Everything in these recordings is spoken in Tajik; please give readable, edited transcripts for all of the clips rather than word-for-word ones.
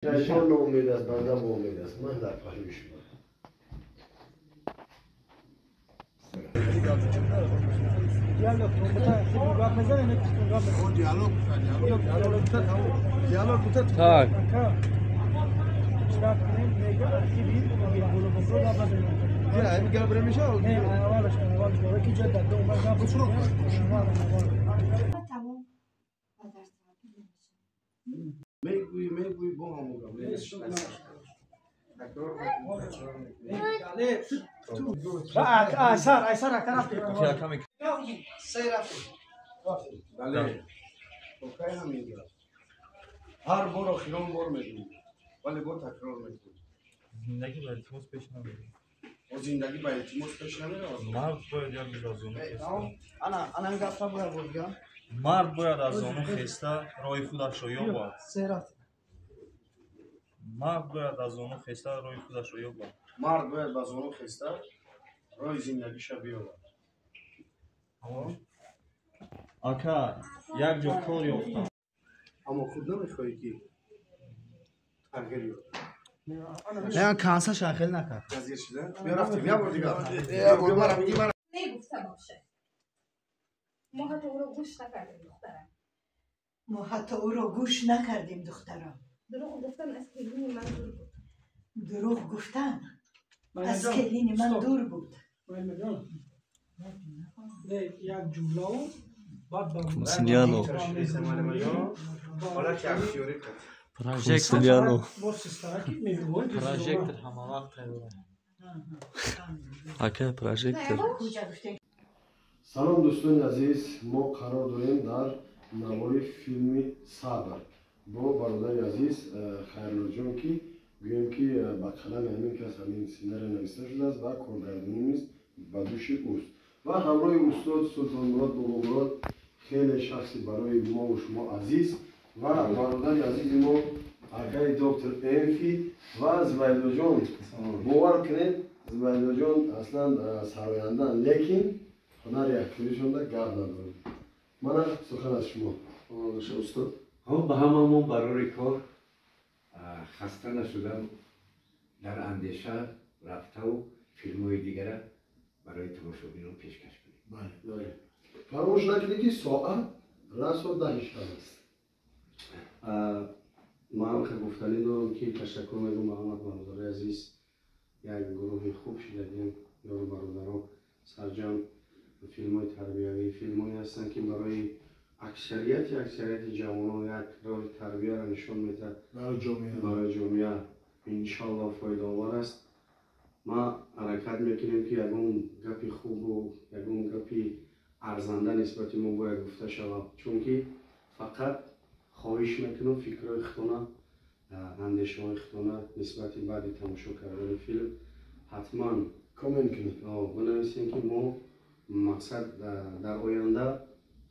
Шайтон ноумед аст, банда боумед аст. Ман дар паҳлӯи шумо. Так. میگویی با همون هر بار آخران بار میگویی ولی با تکرار میگویی. زندگی با التماس پیش نمیره. زندگی با التماس پیش نمیره. مرد باید یک روز از زانو خسته. مرد باید از زانو خسته роҳи худашро ёбад. Мард бояд аз зону хеста роҳи худашро ёбад. Мард бояд ба зону хеста роҳи зиндагиша биёбад. Ака, як ҷо кор ёфтам. Аммо худ намехоҳӣ ки тағйир ёбӣ. Не, кансаш хел накард. Назир шуда? Биё рафтем, як бор дигар. Мегуфта бошад. Мо ҳатто ӯро гӯш накардем, духтарам. Мо ҳатто ӯро гӯш накардем, духтарам. Дурӯғ гуфтан аз келини ман дур буд. Дурӯғ гуфтан аз келини ман дур буд. Як ҷумлау баъд ба Кунсилиано. Кунсилиано. Прожектор ҳамавақт тайёр. Ака, прожектор. Салом, дӯстони азиз, мо қарор дорем дар навори филми «Сабр» бо бародари азиз Хайруллоҷон, ки гӯем ки ба қалами ҳамин кас ҳамин сценария нависта шудааст ва коргардонӣ низ ба дӯши ӯст ва ҳамроҳи устод Султонмурод Бобомурод, хеле шахси барои мову шумо азиз ва бародари азизи мо акаи доктор Эмфи ва Зубайдоҷон. Бовар кунед, Зубайдоҷон аслан сарояндаанд, лекин ҳунари актёришонда гап надорад. Мана сухан аз шумо. Устод, ба ҳамамон барори кор, хаста нашудам, дар андеша рафтаву филмҳои дигара барои тамошобинон пешкаш кунем. Фаромӯш накунед, ки соат расо 10 шаб аст. Ман гуфтанӣ дорам, ки ташаккур мегӯям ба ҳама бародарои азиз. Як гурӯҳи хуб шидагем, ёру бародарон. Сарҷам филмҳои тарбиявӣ, филмҳое ҳастанд, ки барои аксарияти ҷавонон як роҳи тарбияро нишон медиҳад, барои ҷомеа иншоалло фоидаовар аст. Ма ҳаракат мекунем, ки ягон гапи хубу ягон гапи арзанда нисбати мо бояд гуфта шавад, чунки фақат хоҳиш мекунам, фикрҳои худтона, андешаҳои худтона нисбати баъди тамошо кардани филм ҳатман коммент кунед, бинависем, ки мо мақсад дар оянда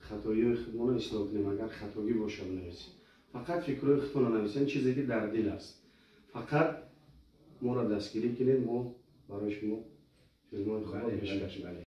хатоиҳои худмонро ислоҳ кунем. Агар хатогӣ боша, бинависем. Фақат фикрҳои худтонро нависем, чизе ки дар дил аст. Фақат моро дастгирӣ кунед, мо барои шумо филмҳои хубро пешкаш мекунем.